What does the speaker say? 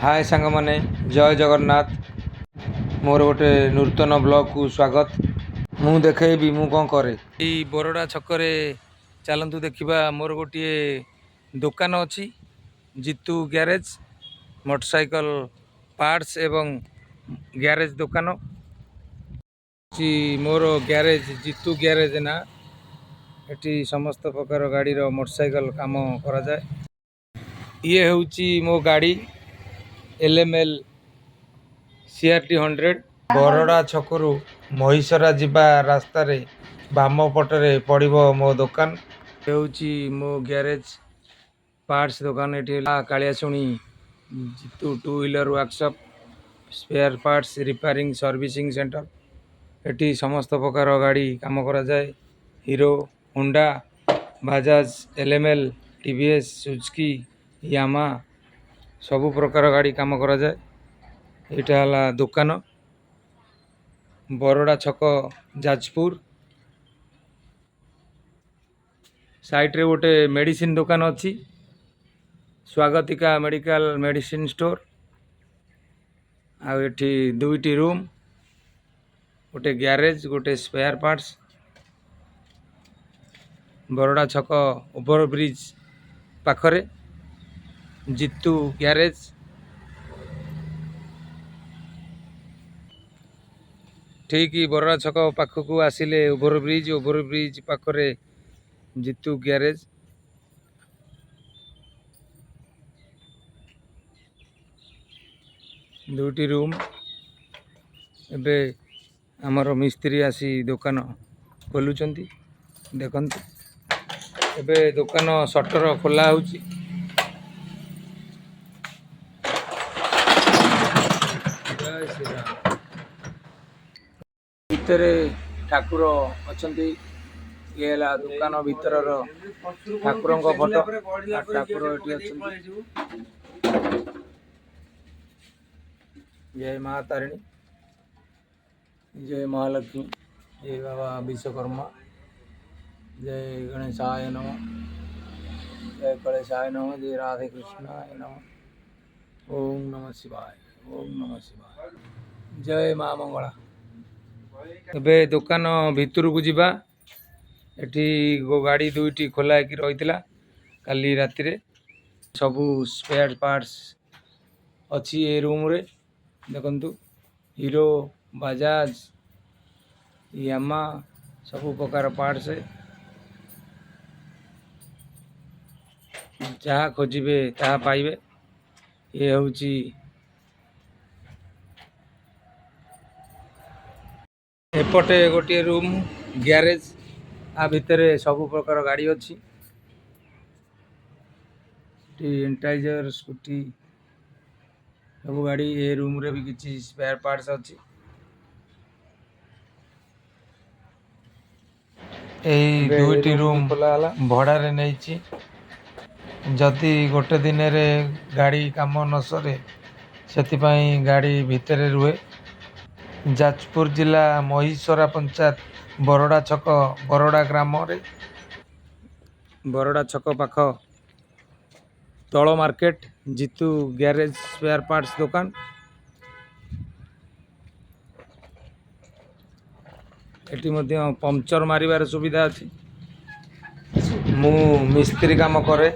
ହାଏ ସାଙ୍ଗମାନେ, ଜୟ ଜଗନ୍ନାଥ। ମୋର ଗୋଟେ ନୂତନ ବ୍ଲଗ୍କୁ ସ୍ୱାଗତ। ମୁଁ ଦେଖେଇବି ମୁଁ କ'ଣ କରେ। ଏଇ ବରଡ଼ା ଛକରେ ଚାଲନ୍ତୁ ଦେଖିବା। ମୋର ଗୋଟିଏ ଦୋକାନ ଅଛି, ଜିତୁ ଗ୍ୟାରେଜ୍, ମୋଟରସାଇକେଲ ପାର୍ଟସ୍ ଏବଂ ଗ୍ୟାରେଜ୍ ଦୋକାନ ଅଛି। ମୋର ଗ୍ୟାରେଜ୍ ଜିତୁ ଗ୍ୟାରେଜ୍ ନା। ଏଠି ସମସ୍ତ ପ୍ରକାର ଗାଡ଼ିର, ମୋଟରସାଇକେଲ କାମ କରାଯାଏ। ଇଏ ହେଉଛି ମୋ ଗାଡ଼ି, ଏଲ୍ଏମ୍ଏଲ୍ ସିଆର୍ଟି 100। ବରଡ଼ା ଛକରୁ ମହିଷରା ଯିବା ରାସ୍ତାରେ ବାମ ପଟରେ ପଡ଼ିବ ମୋ ଦୋକାନ। ହେଉଛି ମୋ ଗ୍ୟାରେଜ୍ ପାର୍ଟସ୍ ଦୋକାନ। ଏଠି ହେଲା କାଳିଆଶୁଣି ଜିତୁ two wheeler workshop, spare parts repairing servicing centre। ଏଠି ସମସ୍ତ ପ୍ରକାର ଗାଡ଼ି କାମ କରାଯାଏ। Hero, Honda, Bajaj, LML, TVS, Suzuki, Yamaha, ସବୁ ପ୍ରକାର ଗାଡ଼ି କାମ କରାଯାଏ। ଏଇଟା ହେଲା ଦୋକାନ, ବରଡ଼ା ଛକ, ଯାଜପୁର। ସାଇଡ଼୍ରେ ଗୋଟେ ମେଡ଼ିସିନ ଦୋକାନ ଅଛି, ସ୍ୱାଗତିକା ମେଡ଼ିକାଲ ମେଡ଼ିସିନ ଷ୍ଟୋର। ଆଉ ଏଠି ଦୁଇଟି ରୁମ୍, ଗୋଟେ ଗ୍ୟାରେଜ୍, ଗୋଟେ ସ୍ପେୟାର ପାର୍ଟସ୍। ବରଡ଼ା ଛକ ଓଭର ବ୍ରିଜ୍ ପାଖରେ ଜିତୁ ଗ୍ୟାରେଜ୍। ଠିକ୍ ବରଡ଼ା ଛକ ପାଖକୁ ଆସିଲେ ଓଭର ବ୍ରିଜ୍, ଓଭର ବ୍ରିଜ୍ ପାଖରେ ଜିତୁ ଗ୍ୟାରେଜ୍। ଦୁଇଟି ରୁମ୍। ଏବେ ଆମର ମିସ୍ତ୍ରୀ ଆସି ଦୋକାନ ଖୋଲୁଛନ୍ତି। ଦେଖନ୍ତୁ, ଏବେ ଦୋକାନ ସଟର ଖୋଲା ହେଉଛି। ଜୟ ଶ୍ରୀରାମ। ଭିତରେ ଠାକୁର ଅଛନ୍ତି। ଇଏ ହେଲା ଦୋକାନ ଭିତରର ଠାକୁରଙ୍କ ଫଟୋ। ଆଉ ଠାକୁର ଏଠି ଅଛନ୍ତି। ଜୟ ମା ତାରିଣୀ, ଜୟ ମହାଲକ୍ଷ୍ମୀ, ଜୟ ବାବା ବିଶ୍ୱକର୍ମା, ଜୟ ଗଣେଶାୟ ନମଃ, ଜୟ କଳେଶାୟ ନମଃ, ଜୟ ରାଧେ କୃଷ୍ଣାୟ ନମଃ, ଓಂ ନମଃ ଶିବାୟ, ଓಂ ନମଃ ଶିବାୟ, ଜୟ ମା ମଙ୍ଗଳା। ଏବେ ଦୋକାନ ଭିତରକୁ ଯିବା। ଏଠି ଗାଡ଼ି ଦୁଇଟି ଖୋଲା ହେଇକି ରହିଥିଲା କାଲି ରାତିରେ। ସବୁ ସ୍ପେୟାର ପାର୍ଟସ୍ ଅଛି ଏ ରୁମ୍ରେ। ଦେଖନ୍ତୁ, ହିରୋ, ବାଜାଜ, ୟାମା, ସବୁ ପ୍ରକାର ପାର୍ଟସ୍। ଯାହା ଖୋଜିବେ ତାହା ପାଇବେ। ଇଏ ହେଉଛି ଏପଟେ ଗୋଟିଏ ରୁମ୍, ଗ୍ୟାରେଜ୍। ଆ ଭିତରେ ସବୁ ପ୍ରକାର ଗାଡ଼ି ଅଛି। ଏଠି ଏଣ୍ଟାଇଜର, ସ୍କୁଟି, ସବୁ ଗାଡ଼ି। ଏ ରୁମ୍ରେ ବି କିଛି ସ୍ପେୟାର ପାର୍ଟସ୍ ଅଛି। ଏଇ ଏବେ ଏ ଦୁଇଟି ରୁମ୍ଟି ରୁମ୍ ଖୋଲା ହେଲା। ଭଡ଼ାରେ ନେଇଛି। ଯଦି ଗୋଟେ ଦିନରେ ଗାଡ଼ି କାମ ନ ସରେ, ସେଥିପାଇଁ ଗାଡ଼ି ଭିତରେ ରୁହେ। ଯାଜପୁର ଜିଲ୍ଲା ମହିଷରା ପଞ୍ଚାୟତ, ବରଡ଼ା ଛକ, ବରଡ଼ା ଗ୍ରାମରେ। ବରଡ଼ା ଛକ ପାଖ ତଳ market, Jitu garage spare parts ଦୋକାନ। ଏଠି ମଧ୍ୟ ପମ୍ପଚର ମାରିବାର ସୁବିଧା ଅଛି। ମୁଁ ମିସ୍ତ୍ରୀ କାମ କରେ।